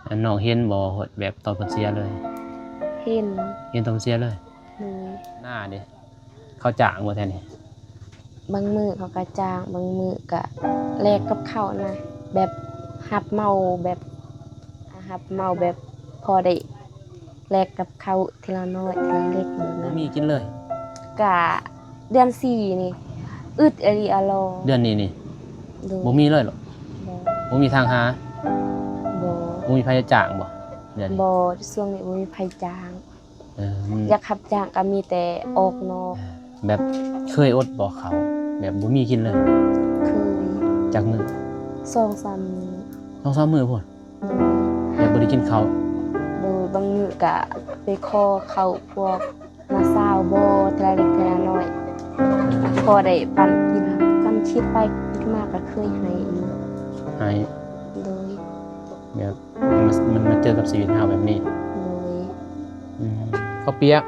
ອັນນ້ອງເຫັນບໍ່ ແບບຕອນເພິ່ນເສຍເລີຍ? ເຫັນ ເຫັນຕອນເພິ່ນເສຍເລີຍ. ໂດຍ. ໜ້າເດ້ ເຂົາຈ້າງບໍ່ແຖວນີ້? ບາງມື້ເຂົາກໍຈ້າງ ບາງມື້ກໍແລກກັບເຂົານະ ແບບຮັບເໝົາ ແບບຮັບເໝົາ ແບບພໍໄດ້ແລກກັບເຂົາທີລະໜ້ອຍ ທີລະເລັກ. ບໍ່ມີກິນເລີຍ? ກະເດືອນສີ່ນີ້ ອຶດອີ່ຫຼີອະລໍ. ເດືອນນີ້ນີ້? ໂດຍ. ບໍ່ມີເລີຍເຫາະ? ບໍ່. ບໍ່ມີທາງຫາ? ບໍ່. ບໍ່ມີໃຜຈ້າງບໍ່ເດືອນນີ້? ບໍ່, ຊ່ວງນີ້ບໍ່ມີໃຜຈ້າງ. ເອີ ຢາກຮັບຈ້າງກໍມີແຕ່ອອກນອກ. ແບບເຄີຍອົດບໍ່ເຂົ້າ ແບບບໍ່ມີກິນເລີຍ? ເຄີຍ. ຈັກມື້? ສອງສາມມື້. ສອງສາມມື້ພຸ້ນ? ໂດຍ. ແບບບໍ່ໄດ້ກິນເຂົ້າ? ໂດຍ. ບາງມື້ກະໄປຂໍເຂົ້າພວກນ້າສາວບໍ່ ເທື່ອເລັກເທື່ອນ້ອຍ ພໍໄດ້ປັ້ນກິນ. ຄວາມຄິດໄປຄິດມາກໍເຄີຍໄຫ້ຢູ່. ໄຫ້? ໂດຍ. ແບບມັນ ມັນມາເຈີກັບຊີວິດເຮົາແບບນີ້. ໂດຍ. ອືມ ເຂົ້າປຽກ.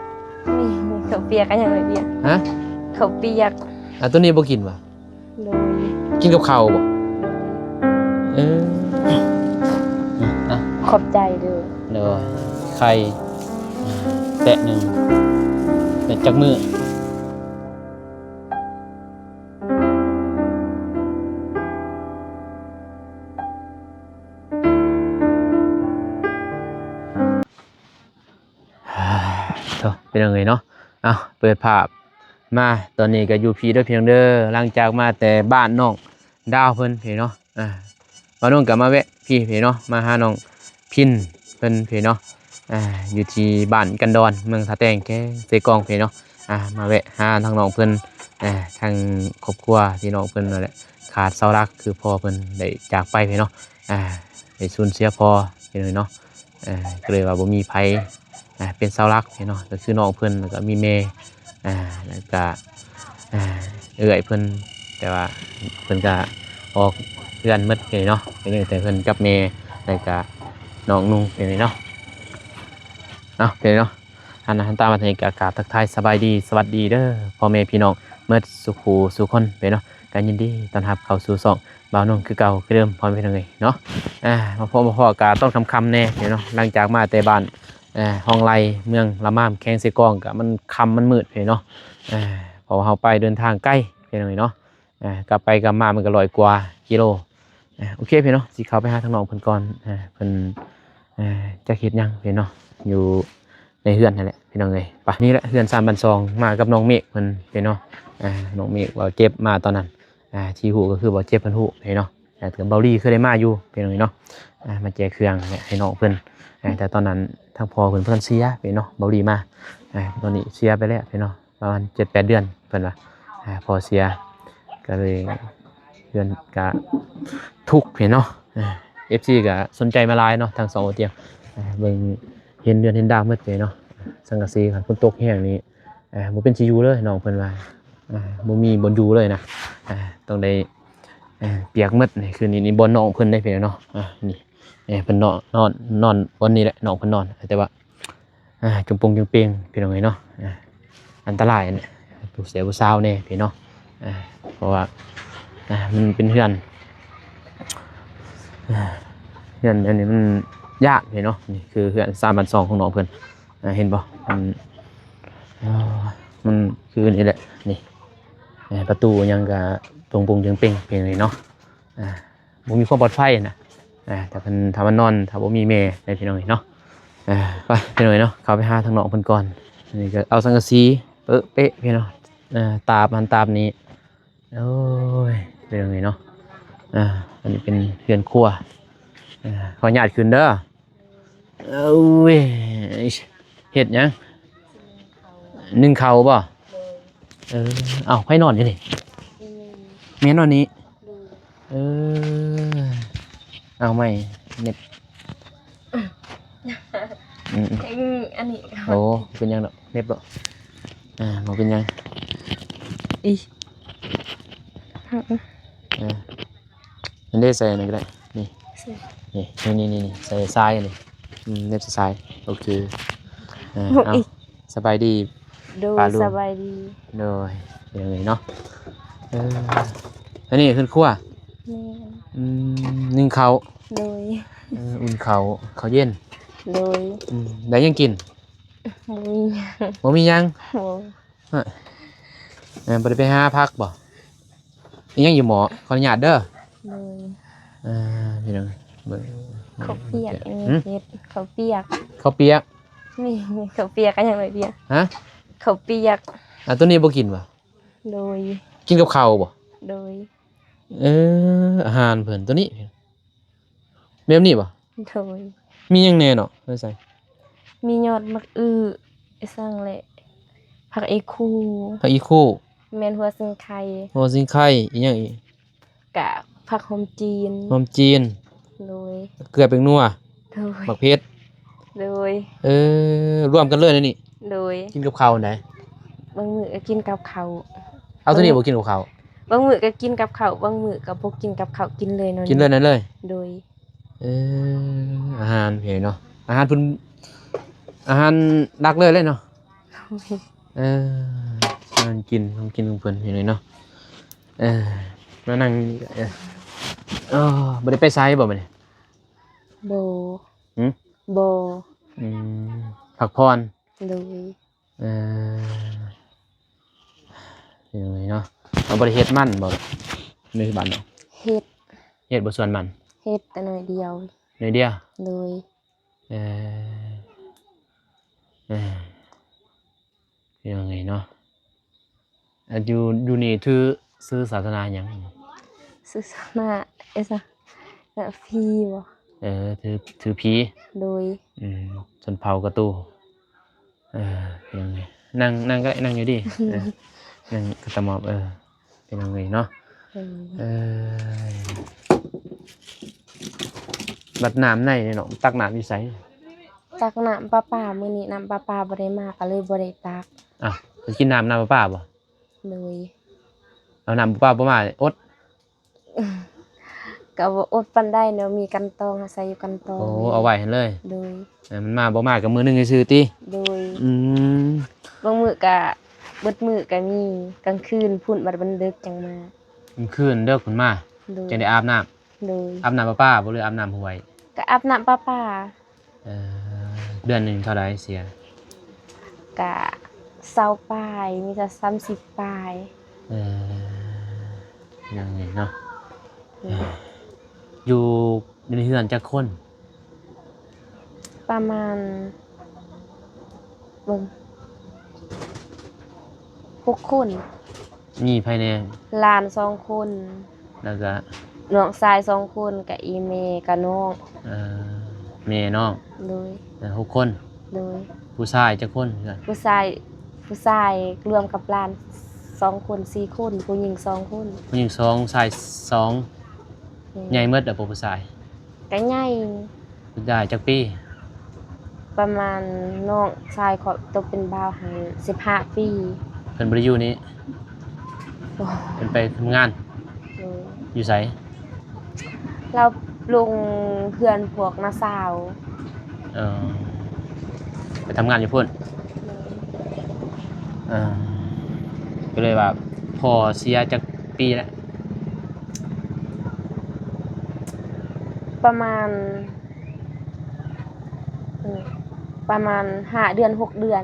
ນີ້ເຂົ້າປຽກ ອັນຫຍັງປຽກ? ຮະ? ເຂົ້າປຽກ. ອ່າ ຕົວນີ້ບໍ່ກິນຫວາ? ໂດຍ. ກິນກັບເຂົ້າບໍ່? ເອີ ອ່ະ ຂອບໃຈເດີ້. ໂດຍ. ໄຂ່ແຕະໜຶ່ງ ແຕ່ຈັກມື້? ໂອ້ ພີ່ນ້ອງເອີຍເນາະ. ເອົ້າ ເປີດພາບມາ ຕອນນີ້ກໍຢູ່ພີ້ເດີ້ ພີ່ນ້ອງເດີ້. ຫຼັງຈາກມາແຕ່ບ້ານນ້ອງດາວເພິ່ນພີ້ເນາະ ອ່າ ບ່າວນົງກໍມາແວະພີ້ ພີ່ນ້ອງ ມາຫານ້ອງພິນເພິ່ນ ພີ່ນ້ອງ ອ່າ ຢູ່ທີ່ບ້ານກັນດອນ ເມືອງທ່າແຕງ ແຂວງເຊກອງ ພີ່ນ້ອງ ອ່າ ມາແວະຫາທາງນ້ອງເພິ່ນ ອ່າ ທາງຄອບຄົວທີ່ນ້ອງເພິ່ນນັ້ນແຫຼະ ຂາດເສົາຫຼັກ ຄືພໍ່ເພິ່ນໄດ້ຈາກໄປ ພີ່ນ້ອງ ອ່າ ໄດ້ສູນເສຍພໍ່ ພີ່ນ້ອງເນາະ. ເອີ ກໍເລີຍວ່າບໍ່ມີໃຜ ອ່າ ເປັນເສົາຫຼັກເນາະ ກໍຄືນ້ອງເພິ່ນ ແລ້ວກໍມີແມ່ ອ່າ ແລ້ວກໍ ອ່າ ເອື້ອຍເພິ່ນ ແຕ່ວ່າເພິ່ນກໍອອກເຮືອນໝົດເນາະ ກໍຍັງແຕ່ເພິ່ນກັບແມ່ ແລ້ວກໍນ້ອງນຸ່ງເນາະ ເນາະ ເນາະ. ອັນນັ້ນ ຕາມມາທາງນີ້ກໍກາບທັກທາຍສະບາຍດີ ສະຫວັດດີເດີ້ ພໍ່ແມ່ພີ່ນ້ອງໝົດສູ່ຄູ່ສູ່ຄົນເນາະ ກໍຍິນດີຕ້ອນຮັບເຂົ້າສູ່ຊ່ອງ ບ່າວນົງຄືເກົ່າຄືເດີມ ພໍ່ແມ່ພີ່ນ້ອງເອີຍເນາະ. ອ່າ ມາພົບມາພໍ້ກັນຕອນຄ່ຳໆແດ່ເນາະ ຫຼັງຈາກມາແຕ່ບ້ານ ເອີ ຮ່ອງໄລ ເມືອງລະມາມ ແຂວງເຊກອງ ກະມັນຄ່ຳມັນມືດເນາະ ເອີ ເພາະວ່າເຮົາໄປເດີນທາງໄກພີ່ນ້ອງເອີຍເນາະ ເອີ ກັບໄປກັບມາມັນກະຮ້ອຍກວ່າກິໂລ. ເອີ ໂອເຄພີ່ນ້ອງ ຊິເຂົ້າໄປຫາທາງນ້ອງເພິ່ນກ່ອນ ເອີ ເພິ່ນ ເອີ ຈັກເຮັດຫຍັງພີ່ນ້ອງ ຢູ່ໃນເຮືອນຫັ້ນແຫຼະພີ່ນ້ອງເອີຍ. ໄປ ນີ້ແຫຼະເຮືອນຊານບ້ານຊ່ອງ ມາກັບນ້ອງເມກເພິ່ນພີ່ນ້ອງ ເອີ ນ້ອງເມກ ບ່າວເຈັບມາຕອນນັ້ນ ອ່າ ທີ່ຮູ້ກໍຄືບ່າວເຈັບເພິ່ນຮູ້ເນາະ ແຕ່ເຖິງບ່າວລີເຄີຍໄດ້ມາຢູ່ພີ່ນ້ອງເນາະ ອ່າ ມາແຈກເຄື່ອງໃຫ້ນ້ອງເພິ່ນ ອ່າ ແຕ່ຕອນນັ້ນທາງພໍ່ເພິ່ນ ເພິ່ນເສຍພີ່ນ້ອງ ບ່າວລີມາ ອ່າ ຕອນນີ້ເສຍໄປແລ້ວພີ່ນ້ອງ ປະມານເຈັດແປດເດືອນເພິ່ນວ່າ ອ່າ ພໍ່ເສຍ ກໍເລີຍເຮືອນກະທຸກພີ່ນ້ອງ ອ່າ ເອັຟຊີ ກະສົນໃຈມາຫຼາຍເນາະ ທາງຊ່ອງບໍ່ຕຽງ ອ່າ ເບິ່ງເຫັນເຮືອນເຫັນດາງໝົດເນາະ ສັງກະສີ ຄັນຝົນຕົກແຮງນີ້ ອ່າ ບໍ່ເປັນຊິຢູ່ເລີຍ ນ້ອງເພິ່ນວ່າ ອ່າ ບໍ່ມີບ່ອນຢູ່ເລີຍນະ ອ່າ ຕ້ອງໄດ້ ເອີ ປຽກໝົດນີ້ ຄືນີ້ ນີ້ບ່ອນນ້ອງເພິ່ນເດ້ພີ່ນ້ອງເນາະ ອ່າ ນີ້ ເອີ ເພິ່ນນອນ ນອນ ນອນບ່ອນນີ້ແຫຼະ ນ້ອງເພິ່ນນອນ ແຕ່ວ່າ ອ່າ ຈຸງປົງຈຸງເປງພີ່ນ້ອງເອີຍເນາະ ອ່າ ອັນຕະລາຍນີ້ ຜູ້ແສຜູ້ສາວແດ່ພີ່ນ້ອງ ອ່າ ເພາະວ່າ ອ່າ ມັນເປັນເຮືອນ ອ່າ ເຮືອນອັນນີ້ມັນຍາກພີ່ນ້ອງ ນີ້ຄືເຮືອນຊານບ້ານຊ່ອງຂອງນ້ອງເພິ່ນ ອ່າ ເຫັນບໍ່ ມັນ ອ່າ ມັນຄືນີ້ແຫຼະ ນີ້ ອ່າ ປະຕູຫຍັງກະຈົງປົງເຈັງເປັງເປັນນີ້ເນາະ ອ່າ ບໍ່ມີຄວາມປອດໄພນະ ອ່າ ຖ້າເພິ່ນ ຖ້າມັນນອນ ຖ້າບໍ່ມີແມ່ໃດພີ່ນ້ອງເນາະ ອ່າ ໄປພີ່ນ້ອງເນາະ ເຂົ້າໄປຫາທາງນ້ອງເພິ່ນກ່ອນ ນີ້ກໍເອົາສັງກະສີເປະເປະພີ່ນ້ອງ ອ່າ ຕາບຫັ້ນຕາບນີ້ ໂອ້ຍ ເປັນຈັ່ງໃດເນາະ ອ່າ ອັນນີ້ເປັນເຮືອນຄົວ ອ່າ ຂໍອະນຸຍາດຂຶ້ນເດີ ໂອ້ຍ ເຮັດຫຍັງ? ໜຶ້ງເຂົ້າບໍ່? ເອີ ເອົ້າ ໃຜນອນຢູ່ນີ້? ແມ່ນອນນີ້ ເອີ ເອົາໃໝ່ ເນັບ ອືມ ອັນນີ້ ໂອ້ ເປັນຫຍັງດອກ ເນັບດອກ ອ່າ ບໍ່ເປັນຫຍັງ ອີ ອ່າ ອັນນີ້ໃສ່ອັນນັ້ນກໍໄດ້ ນີ້ ໃສ່ ນີ້ ນີ້ ນີ້ ໃສ່ຊາຍນີ້ ອືມ ເນັບໃສ່ຊາຍ ໂອເຄ ອ່າ ເອົາ ສະບາຍດີ ໂດຍ ປາລຸງ ສະບາຍດີ ໂດຍ ເປັນຫຍັງເນາະ ເອີ ອັນນີ້ເຮືອນຄົວ ແມ່ນ ອືມ ໜຶ້ງເຂົ້າ ໂດຍ ເອີ ອຸ່ນເຂົ້າ ເຂົ້າເຢັນ. ໂດຍ. ອືມ ໄດ້ຫຍັງກິນ? ບໍ່ມີຫຍັງ. ບໍ່ມີຫຍັງ? ບໍ່. ເອີ ບໍ່ໄດ້ໄປຫາຜັກບໍ່? ອີຫຍັງຢູ່ໝໍ້? ຂໍອະນຸຍາດເດີ. ໂດຍ. ເອີ ພີ່ນ້ອງເບິ່ງ ເຂົ້າປຽກ ຫຶ? ເຮັດເຂົ້າປຽກ. ເຂົ້າປຽກ? ນີ້ ເຂົ້າປຽກ ກໍຍັງໄດ້ປຽກ. ຮະ? ເຂົ້າປຽກ. ອ່າ ໂຕນີ້ບໍ່ກິນບໍ່? ໂດຍ. ກິນກັບເຂົ້າບໍ່? ໂດຍ. ເອີ ອາຫານເພິ່ນໂຕນີ້ ແບບນີ້ບໍ່? ໂດຍ. ມີຫຍັງແດ່ເນາະ? ໃສ່ ມີຍອດໝາກອຶ ອີສັງແຫຼະ ຜັກອີຄູ. ຜັກອີຄູ. ແມ່ນ ຫົວຊິງໄຄ. ຫົວຊິງໄຄ. ອີຫຍັງອີກ? ກະຜັກຫອມຈີນ. ຫອມຈີນ. ໂດຍ. ເກືອ ແປ້ງນົວ. ໂດຍ. ໝາກເຜັດ. ໂດຍ. ເອີ ລວມກັນເລີຍແນວນີ້. ໂດຍ. ກິນກັບເຂົ້າໃດ? ບາງມື້ກໍກິນກັບເຂົ້າ. ເອົາ ໂຕນີ້ບໍ່ກິນກັບເຂົ້າ? ບາງມື້ກໍກິນກັບເຂົ້າ ບາງມື້ກໍບໍ່ກິນກັບເຂົ້າ ກິນເລີຍນັ້ນ ກິນເລີຍນັ້ນເລີຍ. ໂດຍ. ເອີ ອາຫານເພິ່ນເນາະ ອາຫານເພິ່ນ ອາຫານຫຼັກເລີຍເນາະ. ໂດຍ. ເອີ ອາຫານກິນ ຂອງກິນຂອງເພິ່ນເນາະ. ເອີ ມານັ່ງນີ້ກໍ ເອີ ບໍ່ໄດ້ໄປໃສບໍ່ມື້ນີ້? ບໍ່. ຫຶ? ບໍ່. ອືມ ພັກຜ່ອນ. ໂດຍ. ເອີ ເປັນຫຍັງເນາະ ເຮົາບໍ່ໄດ້ເຮັດມັນບໍ່ ໃນບ້ານເນາະ? ເຮັດ. ເຮັດບໍ່ສວນມັນ? ເຮັດແຕ່ໜ້ອຍດຽວ. ໜ້ອຍດຽວ? ໂດຍ. ເອີ ເອີ ເປັນຫຍັງເນາະ ອ່າ ຢູ່ ຢູ່ນີ້ຖື ຖືສາສະໜາຫຍັງ? ສາສະໜາ ເອສະ ນະ ຜີບໍ່? ເອີ ຖື ຖືຜີ. ໂດຍ. ອືມ ຊົນເຜົ່າກະຕູ. ເອີ ເປັນຫຍັງ ນັ່ງ ນັ່ງກໍໄດ້ ນັ່ງຢູ່ດີ. ເອີ ນັ່ງກະຕະໝອບ. ເອີ ເປັນຫຍັງເນາະ. ເອີ ເອີ ບັດນ້ຳໃນນີ້ເນາະ ຕັກນ້ຳຢູ່ໃສ? ຕັກນ້ຳປະປາ ມື້ນີ້ນ້ຳປະປາບໍ່ໄດ້ມາ ກໍເລີຍບໍ່ໄດ້ຕັກ. ອ້າວ ໄປກິນນ້ຳ ນ້ຳປະປາບໍ່? ໂດຍ. ເອົາ ນ້ຳປະປາບໍ່ມາ ອົດ? ກໍບໍ່ອົດປານໃດເນາະ ມີກັນຕອງ ອາໄສຢູ່ກັນຕອງ. ໂອ້ ເອົາໄວ້ຫັ້ນເລີຍ. ໂດຍ. ເອີ ມັນມາບໍ່ມາກໍມື້ໜຶ່ງຊື່ໆຕິ? ໂດຍ. ອືມ ບາງມື້ກໍເບິດມື້ກໍມີ ກາງຄືນພຸ້ນ ບັດມັນເດິກຈັ່ງມາ. ກາງຄືນເດິກພຸ້ນມາ? ໂດຍ. ຈັ່ງໄດ້ອາບນ້ຳ? ໂດຍ. ອາບນ້ຳປະປາບໍ່ ຫຼືອາບນ້ຳຫ້ວຍ? ກໍອາບນ້ຳປະປາ. ເອີ ເດືອນໜຶ່ງເທົ່າໃດເສຍ? ກະຊາວປາຍ ມີແຕ່ສາມສິບປາຍ. ເອີ ຢ່າງນີ້ເນາະ. ໂດຍ. ຢູ່ ຢູ່ໃນເຮືອນຈັກຄົນ? ປະມານ ເບິ່ງ ຫົກຄົນ. ມີໃຜແດ່? ຫຼານສອງຄົນ ແລ້ວກະ ນ້ອງຊາຍສອງຄົນ ກະອີ່ແມ່ ກະນ້ອງ. ເອີ ແມ່ນ້ອງ. ໂດຍ. ເອີ ຫົກຄົນ. ໂດຍ. ຜູ້ຊາຍຈັກຄົນ? ຜູ້ຊາຍ ຜູ້ຊາຍລວມກັບຫຼານສອງຄົນ ສີ່ຄົນ ຜູ້ຍິງສອງຄົນ. ຜູ້ຍິງສອງ ຊາຍສອງ. ແມ່ນ. ໃຫຍ່ໝົດແລ້ວບໍ່ຜູ້ຊາຍ? ກະໃຫຍ່. ຜູ້ຊາຍຈັກປີ? ປະມານ ນ້ອງຊາຍຂ້ອຍໂຕເປັນບ່າວຫັ້ນ ສິບຫ້າປີ. ເພິ່ນບໍ່ໄດ້ຢູ່ນີ້? ບໍ່. ເພິ່ນໄປທຳງານ? ໂດຍ. ຢູ່ໃສ? ລາວລົງເຮືອນພວກນ້າສາວ. ເອີ ໄປທຳງານຢູ່ພຸ້ນ. ໂດຍ. ເອີ ກໍເລີຍວ່າ ພໍ່ເສຍຈັກປີແລ້ວ? ປະມານ ເອີ ປະມານຫ້າເດືອນ ຫົກເດືອນ.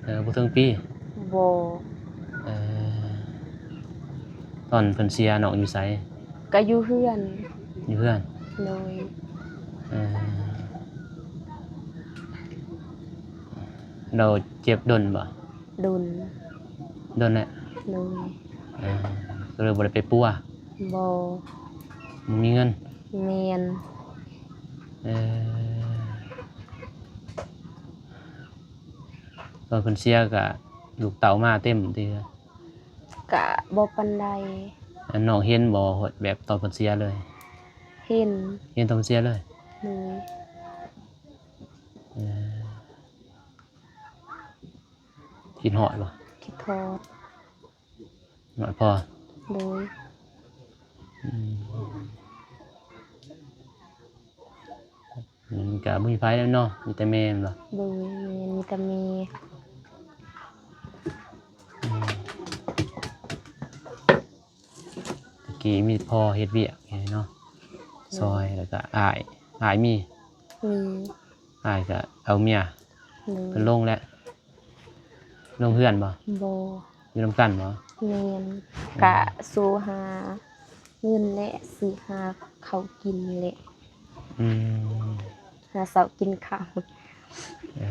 ເອີ ບໍ່ເຖິງປີ? ບໍ່. ເອີ ຕອນເພິ່ນເສຍ ນ້ອງຢູ່ໃສ? ກໍຢູ່ເຮືອນ. ຢູ່ເຮືອນ? ໂດຍ. ເອີ ລາວເຈັບດົນບໍ່? ດົນ. ດົນແຫຼະ? ໂດຍ. ເອີ ກໍເລີຍບໍ່ໄດ້ໄປປົວ? ບໍ່. ບໍ່ມີເງິນ? ແມ່ນ. ເອີ ຕອນເພິ່ນເສຍກະລູກເຕົ້າມາເຕັມຕິ? ກະບໍ່ປານໃດ. ອັນນ້ອງເຫັນບໍ່ ແບບຕອນເພິ່ນເສຍເລີຍ? ເຫັນ. ເຫັນຕອນເພິ່ນເສຍເລີຍ? ໂດຍ. ເອີ ຄິດຮອດບໍ່? ຄິດຮອດ. ຮອດພໍ່? ໂດຍ. ອືມ ມັນກະບໍ່ມີໃຜແລ້ວເນາະ ມີແຕ່ແມ່ແມ່ນບໍ່? ໂດຍ ແມ່ນ ມີແຕ່ແມ່. ອືມ ຕະກີ້ມີພໍ່ເຮັດວຽກເນາະ ອືມ ຊ່ອຍ ແລ້ວກະອ້າຍ. ອ້າຍມີ? ມີ. ອ້າຍກໍເອົາເມຍ? ໂດຍ. ເພິ່ນລົງແລ້ວ? ລົງເຮືອນບໍ່? ບໍ່. ຢູ່ນຳກັນບໍ່? ແມ່ນ. ກະ ອືມ ສູ້ຫາເງິນແຫຼະ ຊື້ຫາເຂົ້າກິນແຫຼະ. ອືມ ຫາເຊົ້າກິນຄ່ຳ. ເອີ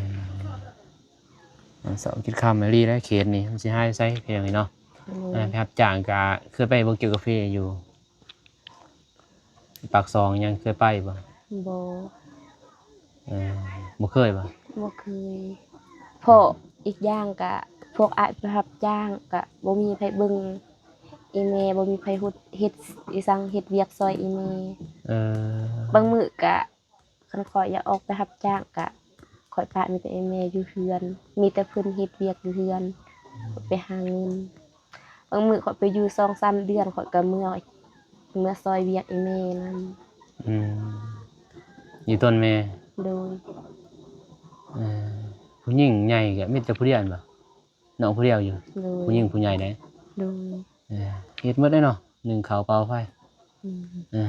ຫາເຊົ້າກິນຄ່ຳອີ່ຫຼີແຫຼະ ເຂດນີ້ມັນຊິຫາຢູ່ໃສ ເຂດນີ້ເນາະ. ໂດຍ. ອ່າ ໄປຮັບຈ້າງກະ ເຄີຍໄປບໍ່ ກ່ຽວກາເຟຢູ່ ປາກຊ່ອງຫຍັງ ເຄີຍໄປບໍ່? ບໍ່. ເອີ ບໍ່ເຄີຍບໍ່? ບໍ່ເຄີຍ. ເພາະອີກຢ່າງກະ ພວກອ້າຍໄປຮັບຈ້າງກະບໍ່ມີໃຜເບິ່ງ ອີ່ແມ່ບໍ່ມີໃຜເຮັດ ເຮັດອີ່ສັງ ເຮັດວຽກຊ່ອຍອີ່ແມ່. ເອີ ບາງມື້ກະ ຄັນຂ້ອຍຢາກອອກໄປຮັບຈ້າງກະ ຂ້ອຍປະມີແຕ່ອີ່ແມ່ຢູ່ເຮືອນ ມີແຕ່ເພິ່ນເຮັດວຽກຢູ່ເຮືອນ ໄປຫາເງິນ. ບາງມື້ຂ້ອຍໄປຢູ່ສອງສາມເດືອນ ຂ້ອຍກໍເມືອ ເມືອຊ່ອຍວຽກອີ່ແມ່ນຳ. ອືມ ຢູ່ຕົ້ນແມ່? ໂດຍ. ເອີ ຜູ້ຍິງໃຫຍ່ກໍມີແຕ່ຜູ້ດຽວແມ່ນບໍ່? ນ້ອງຜູ້ດຽວຢູ່? ໂດຍ. ຜູ້ຍິງຜູ້ໃຫຍ່ໃດ? ໂດຍ. ເອີ ເຮັດໝົດເດ້ເນາະ ໜຶ້ງເຂົ້າ ເປົ່າໄຟ. ອືມ ເອີ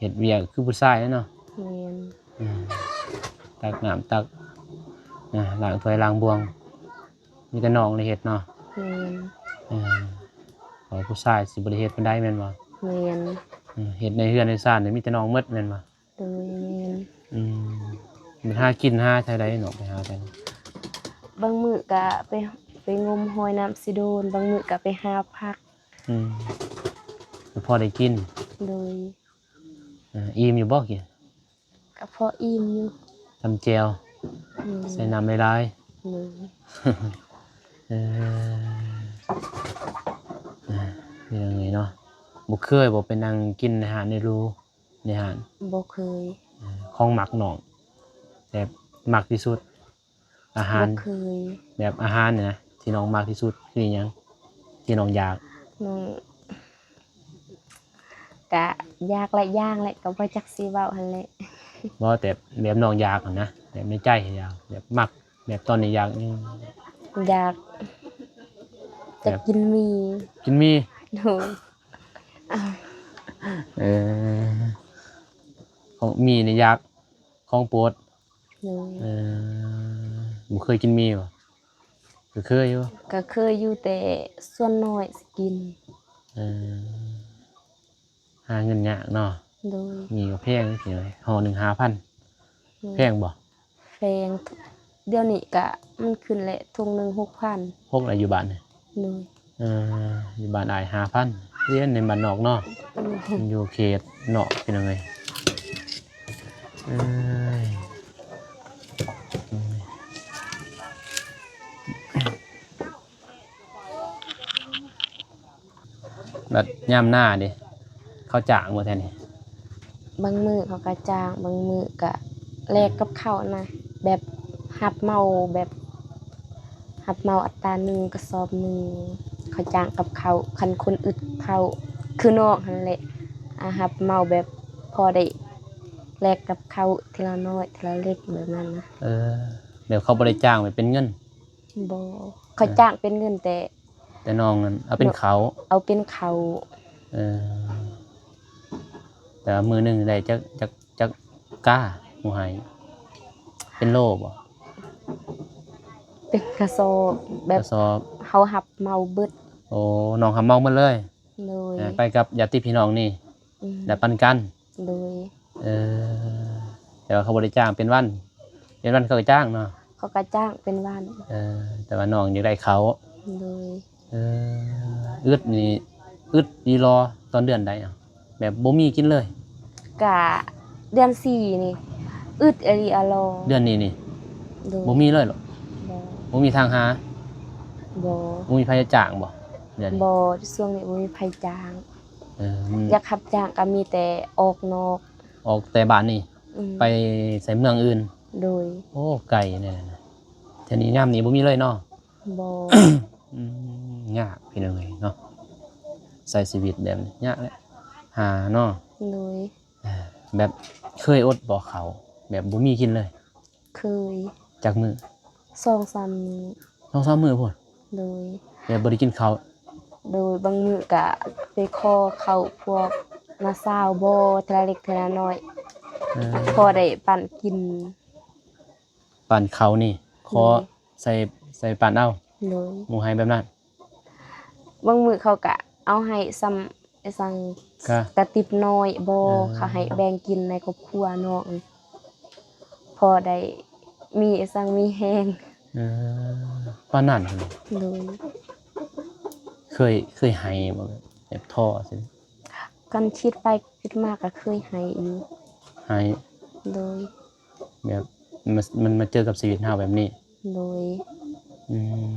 ເຮັດວຽກຄືຜູ້ຊາຍເດ້ເນາະ. ແມ່ນ. ເອີ ຕັກນ້ຳ ຕັກ ອ່າ ລ້າງຖ້ວຍລ້າງບ່ວງ ມີແຕ່ນ້ອງໄດ້ເຮັດເນາະ. ແມ່ນ. ເອີ ເພາະຜູ້ຊາຍຊິບໍ່ໄດ້ເຮັດປານໃດແມ່ນບໍ່? ແມ່ນ. ເອີ ເຮັດໃນເຮືອນໃນຊານນີ້ມີແຕ່ນ້ອງໝົດແມ່ນບໍ່? ໂດຍ ແມ່ນ. ອືມ ມັນຫາກິນຫາແຖວໃດເນາະ ໄປຫາແຖວໃດ? ບາງມື້ກະໄປ ໄປງົມຫອຍນ້ຳຊິໂດນ ບາງມື້ກະໄປຫາຜັກ. ອືມ ກໍພໍໄດ້ກິນ. ໂດຍ. ເອີ ອີ່ມຢູ່ບໍ່ກິນ? ກໍພໍອີ່ມຢູ່. ຕຳແຈ່ວ. ອືມ ໃສ່ນ້ຳຫຼາຍໆ. ໂດຍ. ເອີ ເປັນຫຍັງນີ້ເນາະ ບໍ່ເຄີຍບໍ່ໄປນັ່ງກິນໃນຮ້ານໃນຫຼູ ໃນຮ້ານ? ບໍ່ເຄີຍ. ເອີ ຂອງມັກນ້ອງ ແບບມັກທີ່ສຸດ ອາຫານ? ບໍ່ເຄີຍ. ແບບອາຫານນີ້ນະ ທີ່ນ້ອງມັກທີ່ສຸດຄືອີ່ຫຍັງ ທີ່ນ້ອງຢາກ? ນ້ອງກະຢາກຫຼາຍຢ່າງແຫຼະ ກໍບໍ່ຈັກຊິເວົ້າຫັ້ນແຫຼະ. ບໍ່ ແຕ່ແບບນ້ອງຢາກຫັ້ນນະ ແບບໃນໃຈຢາກ ແບບມັກ ແບບຕອນນີ້ຢາກຫຍັງ? ຢາກ ຢາກກິນໝີ່. ກິນໝີ່? ໂດຍ. ເອີ ຂອງໝີ່ນີ້ຢາກ ຂອງໂປດ. ໂດຍ. ເອີ ບໍ່ເຄີຍກິນໝີ່ບໍ່? ກໍເຄີຍຢູ່. ກໍເຄີຍຢູ່ ແຕ່ສ່ວນໜ້ອຍຊິກິນ. ເອີ ຫາເງິນຍາກເນາະ. ໂດຍ. ໝີ່ກໍແພງ ພີ່ນ້ອງ ຫໍ່ໜຶ່ງຫ້າພັນ. ໂດຍ. ແພງບໍ່? ແພງ. ດຽວນີ້ກະມັນຂຶ້ນແຫຼະ ຖົງໜຶ່ງຫົກພັນ. ຫົກແລ້ວຢູ່ບ້ານນີ້? ໂດຍ. ເອີ ຢູ່ບ້ານອ້າຍຫ້າພັນ ຮຽນໃນບ້ານນອກເນາະ. ໂດຍ. ຢູ່ເຂດນອກ ພີ່ນ້ອງເອີຍ. ເອີຍ ບັດຍາມໜ້າເດ ເຂົາຈ້າງບໍ່ແຖວນີ້? ບາງມື້ເຂົາກໍຈ້າງ ບາງມື້ກໍແລກກັບເຂົ້ານະ ແບບຮັບເໝົາ ແບບຮັບເໝົາອັດຕາໜຶ່ງກະສອບໜຶ່ງ ເຂົາຈ້າງກັບເຂົ້າ. ຄັນຄົນອຶດເຂົ້າຄືນ້ອງຫັ້ນແຫຼະ ອາ ຮັບເໝົາແບບພໍໄດ້ແລກກັບເຂົ້າທີລະໜ້ອຍທີລະເລັກແບບນັ້ນນະ. ເອີ ແບບເຂົາບໍ່ໄດ້ຈ້າງແບບເປັນເງິນ? ບໍ່ ເຂົາຈ້າງເປັນເງິນ ແຕ່ ແຕ່ນ້ອງນັ້ນເອົາເປັນເຂົ້າ. ເອົາເປັນເຂົ້າ. ເອີ ແຕ່ວ່າມື້ໜຶ່ງໄດ້ຈັກ ຈັກ ຈັກກ້າ ໝູ່ໃຫ້ ເປັນໂລບໍ່? ເປັນກະສອບ ແບບ ກະສອບ ເຮົາຮັບເໝົາເບິດ. ໂອ້ ນ້ອງຮັບເໝົາເບິດເລີຍ? ໂດຍ. ເອີ ໄປກັບຍາດຕິພີ່ນ້ອງນີ້ ອືມ ແລ້ວປັນກັນ? ໂດຍ. ເອີ ແຕ່ວ່າເຂົາບໍ່ໄດ້ຈ້າງເປັນວັນ ເປັນວັນເຂົາກໍຈ້າງເນາະ? ເຂົາກໍຈ້າງເປັນວັນ. ເອີ ແຕ່ວ່ານ້ອງຢາກໄດ້ເຂົ້າ. ໂດຍ. ເອີ ອຶດນີ້ ອຶດອີ່ຫຼໍຕອນເດືອນໃດ ແບບບໍ່ມີກິນເລີຍ? ກະເດືອນສີ່ນີ້ ອຶດອີ່ຫຼີອີ່ຫຼໍ. ເດືອນນີ້ນີ້? ໂດຍ. ບໍ່ມີເລີຍເຫາະ? ບໍ່. ບໍ່ມີທາງຫາ? ບໍ່. ບໍ່ມີໃຜຈະຈ້າງບໍ່ ເດືອນນີ້? ບໍ່ ຊ່ວງນີ້ບໍ່ມີໃຜຈ້າງ. ເອີ ຢາກຮັບຈ້າງກໍມີແຕ່ອອກນອກ. ອອກແຕ່ບ້ານນີ້ ອືມ ໄປໃສ່ເມືອງອື່ນ? ໂດຍ. ໂອ້ ໄກແນ່ນະ ແຖວນີ້ຍາມນີ້ບໍ່ມີເລີຍເນາະ? ບໍ່. ອືມ ຍາກພີ່ນ້ອງເອີຍເນາະ ໃຊ້ຊີວິດແບບນີ້ຍາກແຫຼະ ຫາເນາະ. ໂດຍ. ເອີ ແບບເຄີຍອົດບໍ່ເຂົ້າ ແບບບໍ່ມີກິນເລີຍ? ເຄີຍ. ຈັກມື້? ສອງສາມມື້. ສອງສາມມື້ພຸ້ນ? ໂດຍ. ແບບບໍ່ໄດ້ກິນເຂົ້າ? ໂດຍ. ບາງມື້ກະໄປຂໍເຂົ້າພວກນ້າສາວບໍ່ ເທື່ອເລັກເທື່ອນ້ອຍ. ເອີ ພໍໄດ້ປັ້ນກິນ. ປັ້ນເຂົ້ານີ້ ຂໍ ໂດຍ ໃສ່ ໃສ່ປັ້ນເອົາ. ໂດຍ. ໝູ່ໃຫ້ແບບນັ້ນ. ບາງມື້ເຂົາກະເອົາໃຫ້ສ່ຳ ອີສັງ ກະ ກະຕິບນ້ອຍບໍ ເອີ ເຂົາໃຫ້ແບ່ງກິນໃນຄອບຄົວນ້ອງ ພໍໄດ້ມີ ອີສັງ ມີແຮງ. ເອີ ປານນັ້ນ. ໂດຍ. ເຄີຍ ເຄີຍໄຫ້ບໍ ແບບທໍ້ຊີ້? ຄັນຄິດໄປຄິດມາກະເຄີຍໄຫ້ຢູ່. ໄຫ້. ໂດຍ. ແບບ ມັນ ມັນມາເຈີກັບຊີວິດເຮົາແບບນີ້. ໂດຍ. ອືມ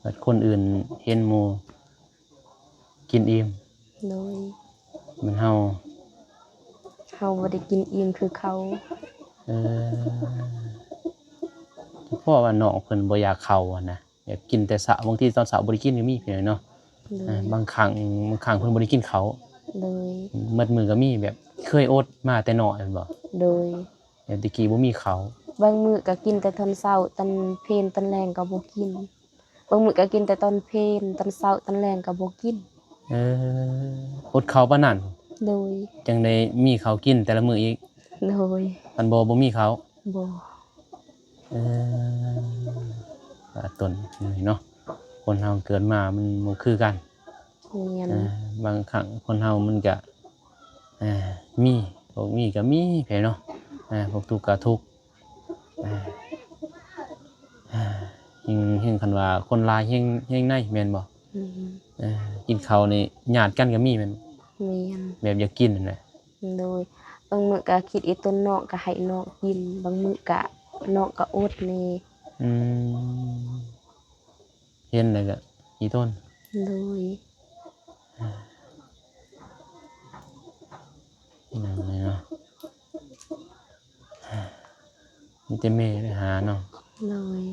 ແບບຄົນອື່ນເຫັນໝູ່ກິນອີ່ມ. ໂດຍ. ແມ່ນເຮົາ ເຮົາບໍ່ໄດ້ກິນອີ່ມຄືເຂົາ. ເອີ ສະເພາະວ່ານ້ອງເພິ່ນບໍ່ຢາກເຂົ້າຫັ້ນນະ. ແບບກິນແຕ່ເຊົ້າ ບາງທີຕອນເຊົ້າບໍ່ໄດ້ກິນກໍມີ ພີ່ນ້ອງເນາະ. ໂດຍ. ເອີ ບາງຄັ້ງ ບາງຄັ້ງເພິ່ນບໍ່ໄດ້ກິນເຂົ້າ. ໂດຍ. ໝົດມື້ກໍມີ ແບບເຄີຍອົດມາແຕ່ນ້ອຍແມ່ນບໍ່? ໂດຍ. ແບບແຕ່ກີ້ບໍ່ມີເຂົ້າ. ບາງມື້ກໍກິນແຕ່ຕອນເຊົ້າ ຕອນເພນ ຕອນແລງກໍບໍ່ກິນ. ບາງມື້ກໍກິນແຕ່ຕອນເພນ ຕອນເຊົ້າ ຕອນແລງກໍບໍ່ກິນ. ເອີ ອົດເຂົ້າປານນັ້ນ? ໂດຍ. ຈັ່ງໄດ້ມີເຂົ້າກິນແຕ່ລະມື້ອີກ? ໂດຍ. ຄັນບໍ່ ບໍ່ມີເຂົ້າ? ບໍ່. ເອີ ວ່າຕົນເນາະ ຄົນເຮົາເກີດມາມັນບໍ່ຄືກັນ. ແມ່ນ. ເອີ ບາງຄັ້ງຄົນເຮົາມັນກະ ເອີ ມີ ພວກມີກະມີ ແມ່ນເນາະ. ເອີ ພວກທຸກກະທຸກ ເອີ ເອີ ເຮັງ ເຮັງ ຄັນວ່າຄົນຫຼາຍເຮັງ ເຮັງໃນ ແມ່ນບໍ່? ອືມ. ເອີ ກິນເຂົ້ານີ້ຍາດກັນກະມີແມ່ນ? ແມ່ນ. ແບບຢາກກິນຫັ້ນນະ. ໂດຍ. ບາງມື້ກະຄິດອີຕົນນ້ອງກະໃຫ້ນ້ອງກິນ ບາງມື້ກະນ້ອງກະອົດແດ່. ອືມ ເຫັນແລ້ວກະອີຕົນ. ໂດຍ. ພີ່ນ້ອງເອີຍເນາະ ມີແຕ່ແມ່ໄດ້ຫາເນາະ. ໂດຍ.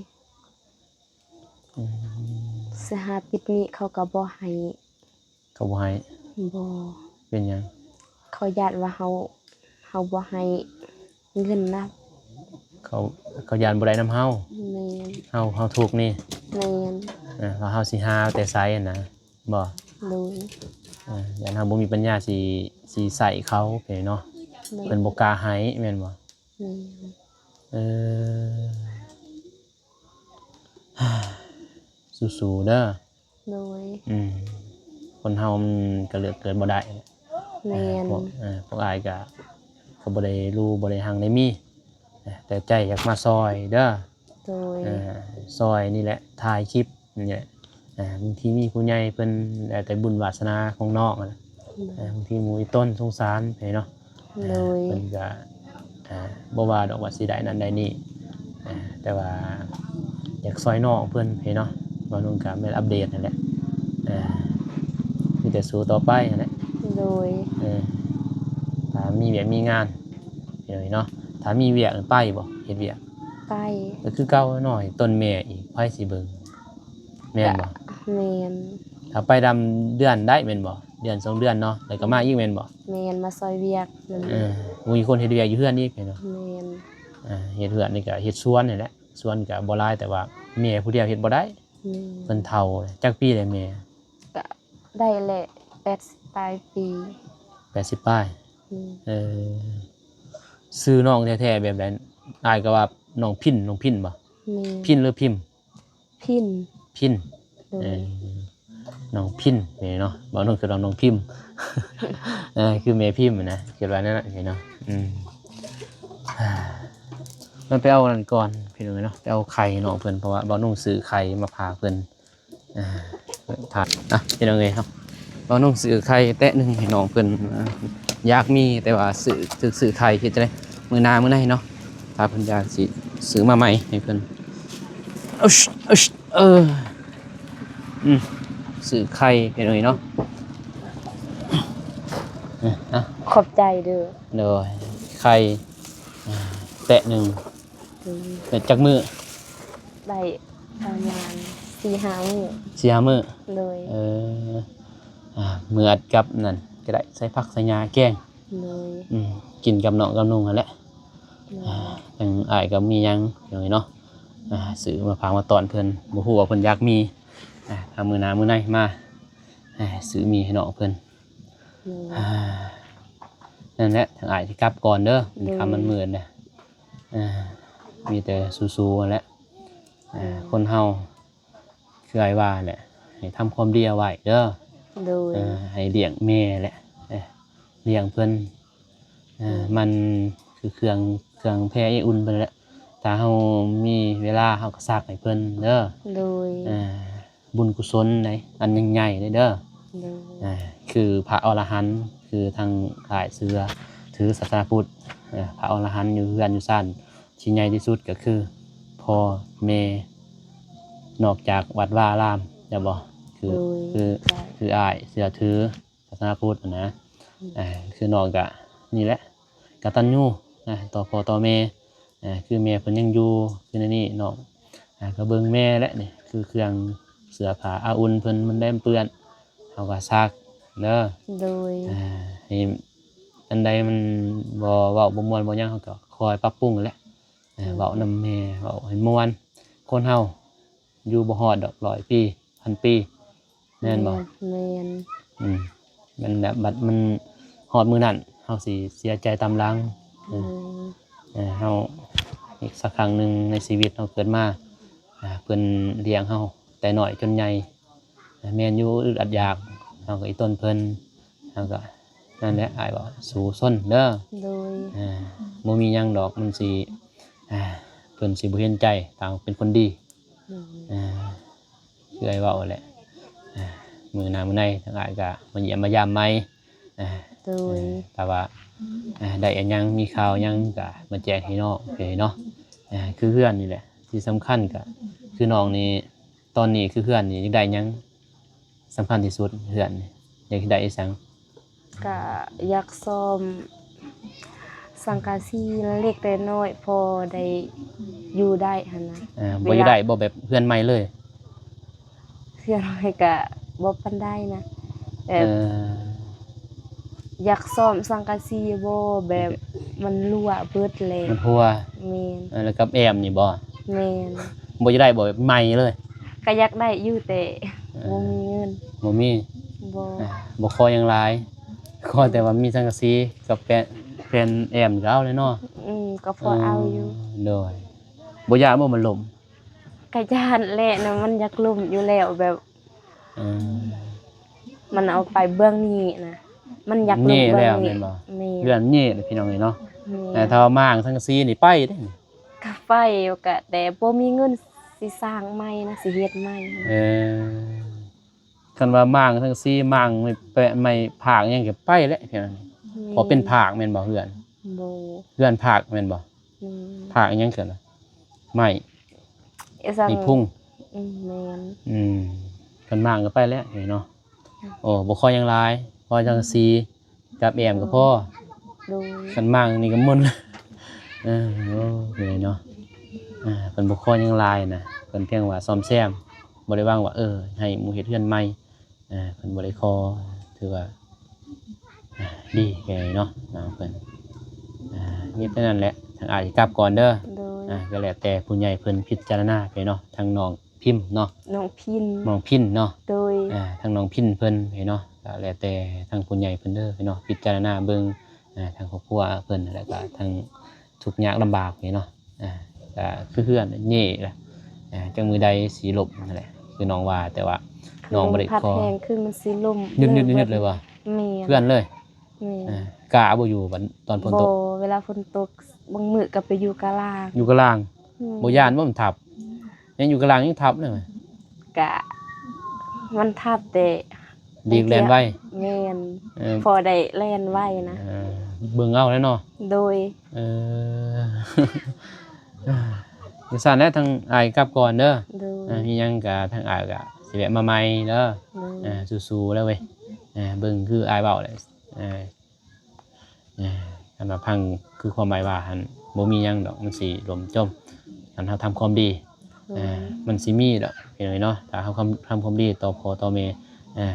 ອືມ ຊິຫາຕິດໜີ້ເຂົາກໍບໍ່ໃຫ້. ເຂົາບໍ່ໃຫ້? ບໍ່. ເປັນຫຍັງ? ເຂົາຢ້ານວ່າເຮົາ ເຮົາບໍ່ໃຫ້ເງິນນະ. ເຂົາ ເຂົາຢ້ານບໍ່ໄດ້ນຳເຮົາ. ແມ່ນ. ເຮົາ ເຮົາທຸກນີ້. ແມ່ນ. ເອີ ວ່າເຮົາຊິຫາແຕ່ໃສຫັ້ນນະ ບໍ່? ໂດຍ. ເອີ ຢ້ານເຮົາບໍ່ມີປັນຍາຊິ ຊິໃຊ້ເຂົາ ເພິ່ນເນາະ. ໂດຍ. ເພິ່ນບໍ່ກ້າໃຫ້ແມ່ນບໍ່? ແມ່ນ. ເອີ ສູ້ໆເດີ. ໂດຍ. ອືມ ຄົນເຮົາມັນກໍເລືອກເກີດບໍ່ໄດ້. ແມ່ນ. ເອີ ພວກ ເອີ ພວກອ້າຍກໍ ກໍບໍ່ໄດ້ຮູ້ ບໍ່ໄດ້ຮັ່ງໄດ້ມີ ເອີ ແຕ່ໃຈຢາກມາຊ່ອຍເດີ. ໂດຍ. ເອີ ຊ່ອຍນີ້ແຫຼະ ຖ່າຍຄລິບນີ້ແຫຼະ. ເອີ ບາງທີມີຜູ້ໃຫຍ່ເພິ່ນ ແລ້ວແຕ່ບຸນວາສະໜາຂອງນ້ອງຫັ້ນແຫຼະ. ໂດຍ. ເອີ ບາງທີໝູ່ອີຕົນສົງສານເນາະ. ໂດຍ. ເອີ ເພິ່ນກະ ອ່າ ບໍ່ວ່າດອກວ່າຊິໄດ້ນັ້ນໄດ້ນີ້ ເອີ ແຕ່ວ່າຢາກຊ່ອຍນ້ອງເພິ່ນເນາະ. ບ່າວໜຸ່ງກະແມ່ນອັບເດດຫັ້ນແຫຼະ ເອີ ມີແຕ່ສູ້ຕໍ່ໄປຫັ້ນແຫຼະ. ໂດຍ. ເອີ ຖ້າມີວຽກມີງານເນາະ ຖ້າມີວຽກໄປບໍ່ ເຮັດວຽກ? ໄປ. ກໍຄືເກົ່າເນາະ ໃຫ້ຕົ້ນແມ່ອີກ ໃຜຊິເບິ່ງ ແມ່ນບໍ່? ແມ່ນ. ຖ້າໄປດຳເດືອນໄດ້ແມ່ນບໍ່? ເດືອນສອງເດືອນເນາະ ແລ້ວກໍມາອີກແມ່ນບໍ່? ແມ່ນ ມາຊ່ອຍວຽກ. ເອີ ບໍ່ມີຄົນເຮັດວຽກຢູ່ເຮືອນອີກເນາະ. ແມ່ນ. ເຮັດເຮືອນນີ້ກໍເຮັດສວນນີ້ແຫຼະ ສວນກໍບໍ່ຫຼາຍ ແຕ່ວ່າແມ່ຜູ້ດຽວເຮັດບໍ່ໄດ້. ແມ່ນ. ເພິ່ນເຖົ້າແລ້ວ. ຈັກປີແລ້ວແມ່? ກໍໄດ້ແຫຼະ ແປດສິບປາຍປີ. ແປດສິບປາຍ. ແມ່ນ. ເອີ ຊື່ນ້ອງແທ້ໆແບບໃດ? ອ້າຍກໍວ່ານ້ອງພິນ ນ້ອງພິນບໍ່? ແມ່ນ. ພິນ ຫຼື ພິມ? ພິນ. ພິນ. ໂດຍ. ເອີ ນ້ອງພິນເນາະ ບ່າວໜຸ່ງຄືນ້ອງພິມ ເອີ ຄືແມ່ພິມນະ ຄິດວ່ານັ້ນເນາະ. ອືມ ມັນໄປເອົານັ້ນກ່ອນພີ່ນ້ອງເອີຍເນາະ ໄປເອົາໄຂ່ໃຫ້ນ້ອງເພິ່ນ ເພາະວ່າບ່າວໜຸ່ງຊື້ໄຂ່ມາຝາກເພິ່ນ. ອ່າ ອ່ະ ພີ່ນ້ອງເອີຍເນາະ ບ່າວໜຸ່ງຊື້ໄຂ່ແຕະໜຶ່ງໃຫ້ນ້ອງເພິ່ນ ອ່າ ຢາກມີ ແຕ່ວ່າຊື້ ຖືກຊື້ໄຂ່ ເຮັດຈັ່ງໃດ ມື້ໜ້າມື້ໃນເນາະ ຖ້າເພິ່ນຢາກຊິຊື້ມາໃໝ່ໃຫ້ເພິ່ນ. ເອີ ອືມ ຊື້ໄຂ່ ພີ່ນ້ອງເອີຍເນາະ. ເອີ ອ່ະ ຂອບໃຈເດີ. ໂດຍ. ໄຂ່ ອ່າ ແຕະໜຶ່ງ. ອືມ. ໄດ້ຈັກມື້? ໄດ້ປະມານສີ່ຫ້າມື້. ສີ່ຫ້າມື້? ໂດຍ. ເອີ ອ່າ ເມືອດກັບນັ້ນກໍໄດ້ ໃສ່ຜັກໃສ່ຫຍ້າແກງ. ໂດຍ. ອືມ ກິນກັບນ້ອງກັບນຸ່ງຫັ້ນແຫຼະ. ໂດຍ. ອ່າ ທາງອ້າຍກໍມີຫຍັງເນາະ ອ່າ ຊື້ມາຝາກມາຕ້ອນເພິ່ນ ບໍ່ຮູ້ວ່າເພິ່ນຢາກມີ ອ່າ ຖ້າມື້ໜ້າມື້ໃນມາ ອ່າ ຊື້ມີໃຫ້ນ້ອງເພິ່ນ. ໂດຍ. ອ່າ ນັ້ນແຫຼະ ທາງອ້າຍຊິກັບກ່ອນເດີ ເປັນຄ່ຳມັນມືດແຫຼະ. ເອີ ມີແຕ່ສູ້ໆຫັ້ນແຫຼະ. ເອີ ຄົນເຮົາຄືອ້າຍວ່າແຫຼະ ໃຫ້ທຳຄວາມດີເອົາໄວ້ເດີ. ໂດຍ ເອີ ໃຫ້ລ້ຽງແມ່ແຫຼະ ເອີ ລ້ຽງເພິ່ນ. ເອີ ມັນຄືເຄື່ອງ ເຄື່ອງແຜ່ໄອອຸ່ນເພິ່ນແຫຼະ. ຖ້າເຮົາມີເວລາ ເຮົາກໍຊັກໃຫ້ເພິ່ນເດີ. ໂດຍ ເອີ ບຸນກຸສົນໃດ ອັນຍິ່ງໃຫຍ່ເລີຍເດີ. ໂດຍ ເອີ ຄືພະອໍລະຫັນ ຄືທາງອ້າຍເຊື່ອຖືສາສະໜາພຸດ ເອີ ພະອໍລະຫັນຢູ່ເຮືອນຢູ່ຊານທີ່ໃຫຍ່ທີ່ສຸດກໍຄືພໍ່ແມ່ ນອກຈາກວັດວາອາລາມ ແມ່ນບໍ່? ຄື ໂດຍ ຄື ຄືອ້າຍເຊື່ອຖື ສາສະໜາພຸດນະ. ອືມ ເອີ ຄືນ້ອງກະນີ້ແຫຼະ ກະຕັນຍູນະ ຕໍ່ພໍ່ຕໍ່ແມ່. ເອີ ຄືແມ່ເພິ່ນຍັງຢູ່ ຄືໃນນີ້ນ້ອງ ເອີ ກະເບິ່ງແມ່ແຫຼະ. ນີ້ຄືເຄື່ອງເສື້ອຜ້າອາອຸ່ນເພິ່ນ ມັນແດງເປື້ອນ ເຮົາກະຊັກເດີ. ໂດຍ ເອີ ໃຫ້ອັນໃດມັນບໍ່ ເວົ້າບໍ່ມ່ວນບໍ່ຫຍັງ ເຮົາກະຄອຍປັບປຸງແຫຼະ. ເອີ ເວົ້ານຳແມ່ ເວົ້າໃຫ້ມ່ວນ. ຄົນເຮົາຢູ່ບໍ່ຮອດດອກຮ້ອຍປີ ພັນປີ ແມ່ນບໍ່? ແມ່ນ ແມ່ນ. ອືມ ມັນແບບ ບັດມັນຮອດມື້ນັ້ນ ເຮົາຊິເສຍໃຈຕາມຫຼັງ. ເອີ ເອີ ເຮົາອີກສັກຄັ້ງໜຶ່ງໃນຊີວິດເຮົາເກີດມາ ເພິ່ນລ້ຽງເຮົາແຕ່ນ້ອຍຈົນໃຫຍ່. ແມ່ນຢູ່ ອຶດອັດຢາກ ເຮົາກໍອີ່ຕົນເພິ່ນ ເຮົາກໍ ນັ້ນແຫຼະ ອ້າຍວ່າສູ້ຊົນເດີ. ໂດຍ ເອີ ບໍ່ມີຫຍັງດອກ ມັນຊິ ເອີ ເພິ່ນຊິບໍ່ເຫັນໃຈ ຖ້າເຮົາເປັນຄົນດີ. ໂດຍ ເອີ ຄືອ້າຍເວົ້າແຫຼະ ເອີ ມື້ໜ້າມື້ໃນທາງອ້າຍກໍມາຢ້ຽມມາຢາມໃໝ່. ເອີ ໂດຍ ເອີ ຖ້າວ່າ ເອີ ໄດ້ອີ່ຫຍັງ ມີຂ່າວຫຍັງກໍມາແຈ້ງໃຫ້ນ້ອງເອີຍເນາະ. ເອີ ຄືເຮືອນນີ້ແຫຼະ ທີ່ສຳຄັນກໍຄືນ້ອງນີ້ ຕອນນີ້ຄືເຮືອນນີ້ຢາກໄດ້ຫຍັງສຳຄັນທີ່ສຸດ? ເຮືອນນີ້ຢາກໄດ້ອີ່ຫຍັງ? ກະຢາກສ້ອມສັງກະສີເລັກໆນ້ອຍໆ ພໍໄດ້ຢູ່ໄດ້ຫັ້ນນະ. ເອີ ບໍ່ຢາກໄດ້ບໍ່ແບບເຮືອນໃໝ່ເລີຍ? ເຮືອນໃໝ່ກະບໍ່ປານໃດນະ ແບບ ເອີ ຢາກສ້ອມສັງກະສີບໍ່ ແບບມັນຮົ່ວເບິດແລ້ວ. ມັນຮົ່ວ? ແມ່ນ. ເອີ ແລ້ວກັບແອ້ມນີ້ບໍ່? ແມ່ນ. ບໍ່ຢາກໄດ້ບໍ່ ແບບໃໝ່ເລີຍ? ກະຢາກໄດ້ຢູ່ ແຕ່ ເອີ ບໍ່ມີເງິນ. ບໍ່ມີ? ບໍ່. ເອີ ບໍ່ຂໍຫຍັງຫຼາຍ ຂໍແຕ່ວ່າມີສັງກະສີກັບແຜ່ນ ແຜ່ນແອ້ມກໍເອົາແລ້ວເນາະ. ອືມ ກໍພໍເອົາຢູ່. ເອີ ໂດຍ. ບໍ່ຢ້ານບໍ່ມັນລົ້ມ? ກະຢ້ານແຫຼະນະ ມັນຢາກລົ້ມຢູ່ແລ້ວ ແບບ ເອີ ມັນເອົາໄປເບື້ອງນີ້ນະ ມັນຢາກລົງເບື້ອງນີ້. ແມ່ນບໍ່? ແມ່ນ. ເຮືອນເຍແລ້ວ ພີ່ນ້ອງເອີຍເນາະ. ແມ່ນ. ແຕ່ຖ້າວ່າມ້າງສັງກະສີນີ້ໄປເດ້. ກະໄປ ກະແຕ່ບໍ່ມີເງິນຊິສ້າງໃໝ່ນະ ຊິເຮັດໃໝ່. ເອີ ຄັນວ່າມ້າງສັງກະສີ ມ້າງໄມ້ແປະ ໄມ້ພາກຫຍັງກະໄປແຫຼະ. ແມ່ນ. ພໍເປັນພາກແມ່ນບໍ່ເຮືອນ? ບໍ່. ເຮືອນພາກແມ່ນບໍ່? ອືມ ພາກອີ່ຫຍັງເກີດ ໄມ້ ອີ່ຫຍັງ ໄມ້ພຸງ. ອືມ ແມ່ນ. ອືມ ຄັນມ້າງກໍໄປແລ້ວເນາະ. ໂອ້ ບໍ່ຂໍຫຍັງຫຼາຍ ຂໍສັງກະສີກັບແອ້ມກໍພໍ. ໂດຍ. ຄັນມ້າງນີ້ກໍໝົດ. ເອີ ໂອ້ ເນາະ ອ່າ ເພິ່ນບໍ່ຂໍຫຍັງຫຼາຍນະ ເພິ່ນພຽງວ່າສ້ອມແຊມ ບໍ່ໄດ້ຫວັງວ່າ ເອີ ໃຫ້ໝູ່ເຮັດເຮືອນໃໝ່. ອ່າ ເພິ່ນບໍ່ໄດ້ຂໍ ຖືວ່າ ອ່າ ດີແຄ່ເນາະ ນາງເພິ່ນ. ອ່າ ມີແຕ່ນັ້ນແຫຼະ ທາງອ້າຍຊິກັບກ່ອນເດີ. ໂດຍ. ອ່າ ກໍແລ້ວແຕ່ຜູ້ໃຫຍ່ເພິ່ນພິຈາລະນາໄປເນາະ ທາງນ້ອງພິມເນາະ ນ້ອງພິນ ນ້ອງພິນເນາະ. ໂດຍ. ອ່າ ທາງນ້ອງພິນເພິ່ນໄປເນາະ ກໍແລ້ວແຕ່ທາງຜູ້ໃຫຍ່ເພິ່ນເດີໄປເນາະ ພິຈາລະນາເບິ່ງ ອ່າ ທາງຄອບຄົວເພິ່ນ ແລ້ວກໍທາງ ທຸກຍາກລຳບາກນີ້ເນາະ. ອ່າ ກະຄືເຮືອນແຫຼະ ອ່າ ຈັກມື້ໃດຊິລົ້ມຫັ້ນແຫຼະ ຄືນ້ອງວ່າ ແຕ່ວ່ານ້ອງບໍ່ໄດ້ຂໍ ພັດແຮງຄືມັນຊິລົ້ມ ຍືດໆໆເລີຍວ່າ ແມ່ນ ເຮືອນເລີຍ. ແມ່ນ. ອ່າ ກະບໍ່ຢູ່ບັດຕອນຝົນຕົກ? ບໍ່ ເວລາຝົນຕົກບາງມື້ກໍໄປຢູ່ກະລາງ. ຢູ່ກະລາງ. ແມ່ນ. ບໍ່ຢ້ານບໍ່ມັນທັບ? ຍັງຢູ່ກະລາງຍັງທັບເລີຍ. ກະມັນທັບແຕ່ ດີກແລ່ນໄວ. ແມ່ນ. ເອີ ພໍໄດ້ແລ່ນໄວນະ. ເອີ ເບິ່ງເອົາແຫຼະເນາະ. ໂດຍ. ເອີ ຈັ່ງຊັ້ນແຫຼະ ທາງອ້າຍກັບກ່ອນເດີ. ໂດຍ. ເອີ ມີຫຍັງກະທາງອ້າຍກະຊິແວະມາໃໝ່ເດີ. ໂດຍ. ເອີ ສູ້ໆແລ້ວເວີຍ. ເອີ ເບິ່ງຄືອ້າຍເວົ້າແຫຼະ. ເອີ ອ່າ ຄັນວ່າພັງ ຄືຄວາມໝາຍວ່າຫັ້ນ ບໍ່ມີຫຍັງດອກ ມັນຊິລົ້ມຈົມ ຄັນເຮົາທຳຄວາມດີ. ໂດຍ. ອ່າ ມັນຊິມີດອກ ພີ່ນ້ອງເນາະ ຖ້າເຮົາທຳ ທຳຄວາມດີຕໍ່ພໍ່ຕໍ່ແມ່ ອ່າ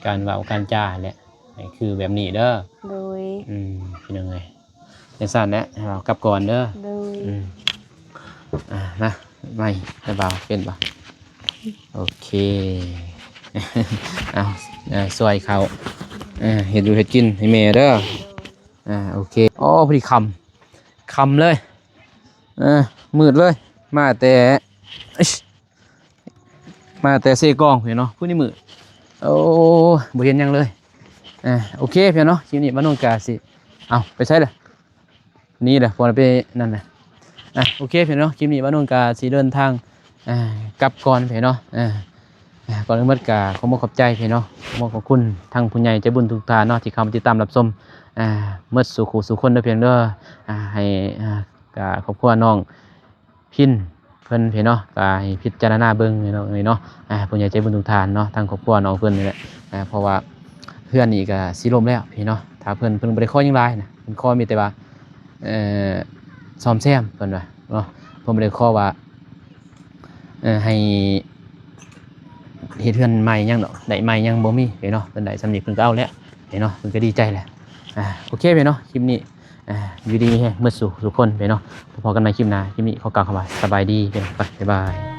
ການເວົ້າການຈາແຫຼະ ໃຫ້ຄືແບບນີ້ເດີ. ໂດຍ. ອືມ ພີ່ນ້ອງເອີຍ ຈັ່ງຊັ້ນແຫຼະ ເຮົາກັບກ່ອນເດີ. ໂດຍ. ອືມ ອ່າ ມາ ໄມ້ ໄມ້ບ່າວ ເປັນບໍ່? ໂອເຄ ເອົາ ເອົາ ຊ່ວຍເຂົາ ເອີ ເຮັດຢູ່ເຮັດກິນໃຫ້ແມ່ເດີ. ອ່າ ໂອເຄ. ອໍ ພໍດີຄ່ຳ ຄ່ຳເລີຍ ເອີ ມືດເລີຍ ມາແຕ່ ມາແຕ່ເຊກອງພີ່ນ້ອງເນາະ ຜູ້ນີ້ມືດ ໂອ້ ບໍ່ເຫັນຫຍັງເລີຍ. ອ່າ ໂອເຄພີ່ນ້ອງເນາະ ຄລິບນີ້ບ່າວນົນກະຊິ ເອົ້າ ໄປໃສລະ? ນີ້ແຫຼະ ພໍໄປນັ້ນແຫຼະ. ອ່າ ໂອເຄພີ່ນ້ອງເນາະ ຄລິບນີ້ບ່າວນົນກະຊິເດີນທາງ ອ່າ ກັບກ່ອນພີ່ນ້ອງເນາະ. ອ່າ ອ່າ ກ່ອນອື່ນໝົດກະຂໍຂອບໃຈພີ່ນ້ອງເນາະ ຂໍຂອບຄຸນທັງຜູ້ໃຫຍ່ໃຈບຸນທຸກທ່ານເນາະ ທີ່ເຂົ້າມາຕິດຕາມຮັບຊົມ ອ່າ ໝົດສູ່ຄູ່ສູ່ຄົນເດີພີ່ນ້ອງເດີ. ອ່າ ໃຫ້ ອ່າ ກະຄອບຄົວນ້ອງ ພິນເພິ່ນພີ່ນ້ອງເນາະ ກະໃຫ້ພິຈາລະນາເບິ່ງພີ່ນ້ອງເອີຍເນາະ. ອ່າ ຜູ້ໃຫຍ່ໃຈບຸນທຸກທ່ານເນາະ ທັງຄອບຄົວນ້ອງເພິ່ນນີ້ແຫຼະ. ອ່າ ເພາະວ່າເຮືອນນີ້ກະຊິລົ້ມແລ້ວພີ່ນ້ອງເນາະ ຖ້າເພິ່ນ ເພິ່ນບໍ່ໄດ້ຂໍຫຍັງຫຼາຍນະ ເພິ່ນຂໍມີແຕ່ວ່າ ເອີ ສ້ອມແຊມເພິ່ນວ່າເນາະ ເພິ່ນບໍ່ໄດ້ຂໍວ່າ ເອີ ໃຫ້ເຮັດເຮືອນໃໝ່ຫຍັງດອກ ໄດ້ໃໝ່ຫຍັງບໍ່ມີເດ້ເນາະ ເພິ່ນໄດ້ສ່ຳນີ້ເພິ່ນກໍເອົາແລ້ວເດ້ເນາະ ເພິ່ນກໍດີໃຈແລ້ວ. ອ່າ ໂອເຄພີ່ນ້ອງເນາະ ຄລິບນີ້ ອ່າ ຢູ່ດີມີແຮງໝົດສູ່ທຸກຄົນເດ້ເນາະ ພໍ້ກັນໃໝ່ຄລິບໜ້າ. ຄລິບນີ້ຂໍກ່າວຄຳວ່າສະບາຍດີພີ່ນ້ອງ ບາຍບາຍ.